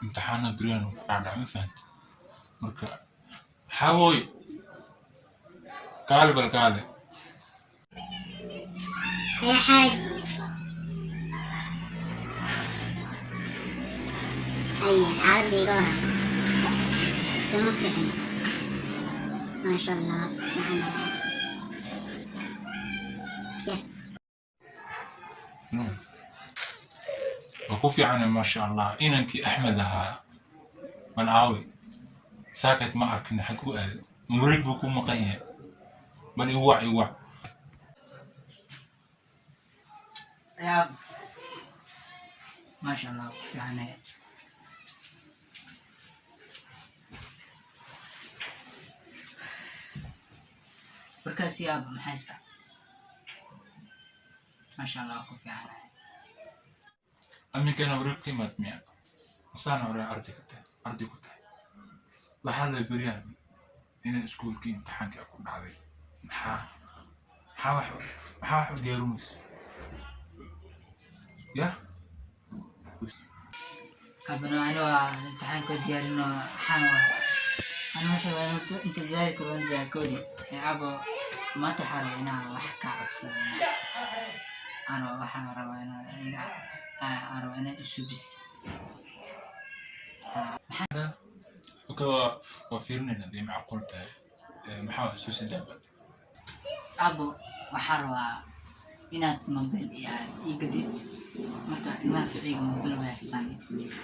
Imtixaanada beryahan uu ku dhacdhac, ma fahantay? Marka xawooy, kaale, bal kaale. يا xaaji, haye, xaaladda iga waran? Suma fiicni, maasha Allah, maxaan jah. No. Waa ku fiicana, maasha Allah. Inankii Axmed ahaa bal aawi? Saakad ma arkin, xaguu aaday? Murid buu ku maqan yahay. Bal iwac, iwac. Yaab, maasha Allah, ku fiicanaya. Markaas yaab, maxay saa? Maasha Allah, ku fiicanaya. Aminkana wareeg ka imaad miya? Masaana hore arday ka tahay, arday ku tahay. Waxaa la beryahan inay iskuulkii imtixaanka ku dhacday. Maxaa wax u diyaarinaysa ya? Habana ani waa imtixaanka diyaarino, waxaan waa ani wixii waa inta dadaali karo waan dadaalkoodi. Ee abo, maanta waxaan rabaa inaan wax kaa codsado. Ana waxaan rabaa inaa iga, aan rabaa inaa isubis. Okay, waa fiirinayna hadday macquul tahay. Maxaa xusuusidaa bal? Abo, waxaan rabaa inaad mobile iyo aad ii gadid. Marka ilmaha ficiga mobile way haystaan,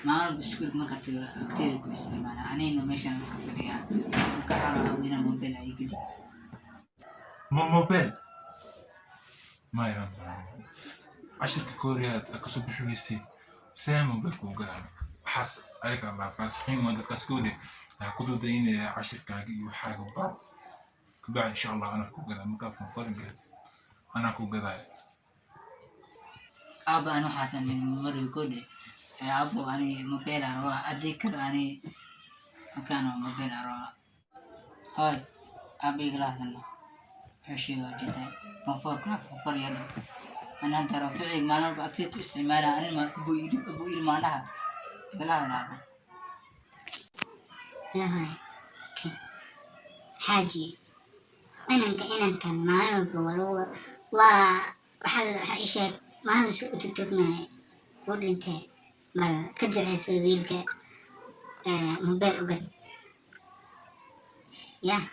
maalin walba iskuulka markaa tago agteeda ku isticmaala, anigana meeshaan iska fadhiyaa. Marka waxaan rabaa inaad mobile ii gadid. Ma mobile? Maya, cashirka kooriyaad kasoo bixi weysay, see mobile kuu gadaa? Waxaas ayaga Allah faasixiin waa dadkaas koodi. Waxaa ku dudaynaya cashirkaaga iyo waxaaga baro, kabacdi insha Allah anaa kuu gadaa. Markaa fanfarin gaad anaa kuu gadaaya. Abo, ani waxaasan marwi kodhe. Ee abo, ani mobile aan rabaa. Haddii kale ani markaan mobile aan rabaa. Hoy, abo, igala hadalna. Wuxuu sheegay ujeedaa form four kala form four yadho. Ani hadda rabo ficiga maalin walba agteeda ku isticmaala. Ani ma abu iri, abu iri maandhaha. Igala hadla, abo. Yaa hooy, xaaji, inankan maalin walba waa lagu waa waxaa ii sheeg maalin isu u tugtugnaya wuu dhintay. Bal ka duceysay wiilka, mobile u gad yah.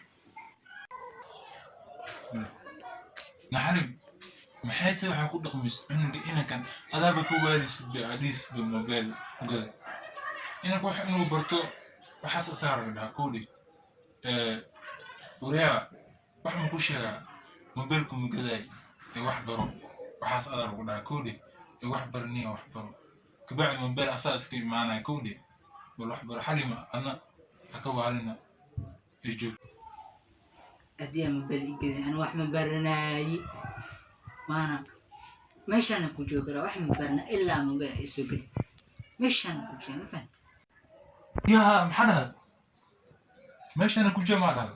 Naxarim, maxay tahay waxaa ku dhaqmaysa cunuga? Inankan adaaba ka waalisid ba adhiisba mobile u gada. Inanka wax inuu barto waxaas asaara la dhahaa koodhi. Waryaa, wax ma ku sheegaa? Mobilku ma gadaay ee wax baro. Waxaas adaa lagu dhahaa koodhi ee wax barniya, wax baro, kabacdi mobile asaa iska imaanaya koodhi. Bal wax baro, Xalima, adna ha ka waalina ee joog. Haddii aan mobile ii gadin, ani wax ma baranaayi, waana meeshaana ku joogi karaa. Wax ma barana ilaa mobile ay soo gadin. Meeshaana ku jooga, ma fahanta? Yaa, maxaa dhahad? Meeshana ku jira maa dhahad?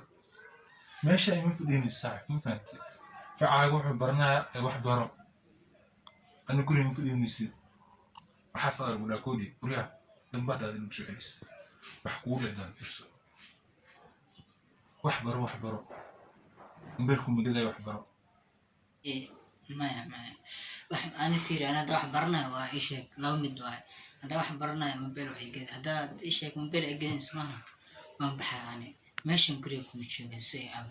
Meesha ima fadhiinaysa, saaxib, ma fahantay? Facaaga wuxuu baranaya ee wax baro. Ana guriga ma fadhiinaysid. Waxaas adaa lagu dhahaa koodhi. Guryaha dambaad aad inagu soo celis wax kugu dhicdaan fiirso. Wax baro, wax baro. Mobilku magadaya, wax baro. Maya, maya, wax ani fiiri, ani hadda wax baranayo waa ii sheeg laba mid waaye. Haddaa wax baranayo, mobile wax ii gadi. Haddaad ii sheeg mobile ay gadin ismaha, waan baxaa. Ani meeshan guriga kuma jooga si aan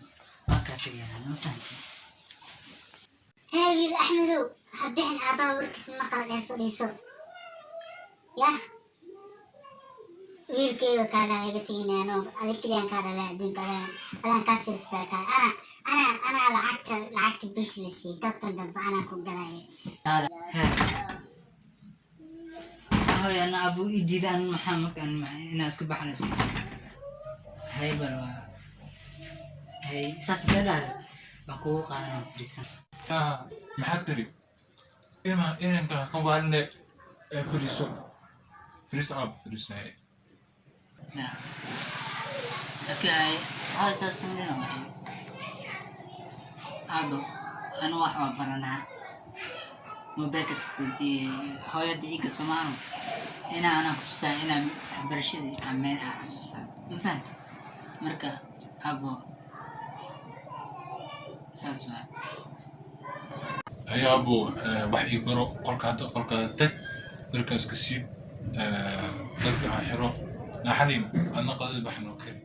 waan kaa tagayaa, ma fahantay? Hee, wiil Axmedow, ha bixin. Aabbaa warkiis maqal ee fadhiiso. Yah, wiilkayga, kaala iga teginaano. Adig keliyaan kaa dhalay adduunka, adaan kaa fiirsataa kaa. Ana anaa lacagta bish la siiyey dadkan dambe anaa ku galayo. Hee hoy, ana abu ii diida. Ani maxaa marka inaa iska baxnayso? Hay, bal waa hay, saas haddaa dhahda waan kugu qaadan, waan fadhiisan. Yaa, maxaad tiri? Ima inanka ha ka waaline ee fadhiiso, fadhiiso aab, fadhiiso. Okay, ay hoy, saas sameyna waay. Aabo, anu wax waa baranaa. Mobilka hooyada ii gad somaano. Inaa anaa kutusaa inaa waxbarashadii aan meel aan kasoo saaro, ma fahanta? Marka abo saas waa. Haye abo, wax ii baro qolka hadda, qolkaada tag, dharkaas ka siib, dhar fiican xiro. Naxaliim, adna qadada bax noo kari.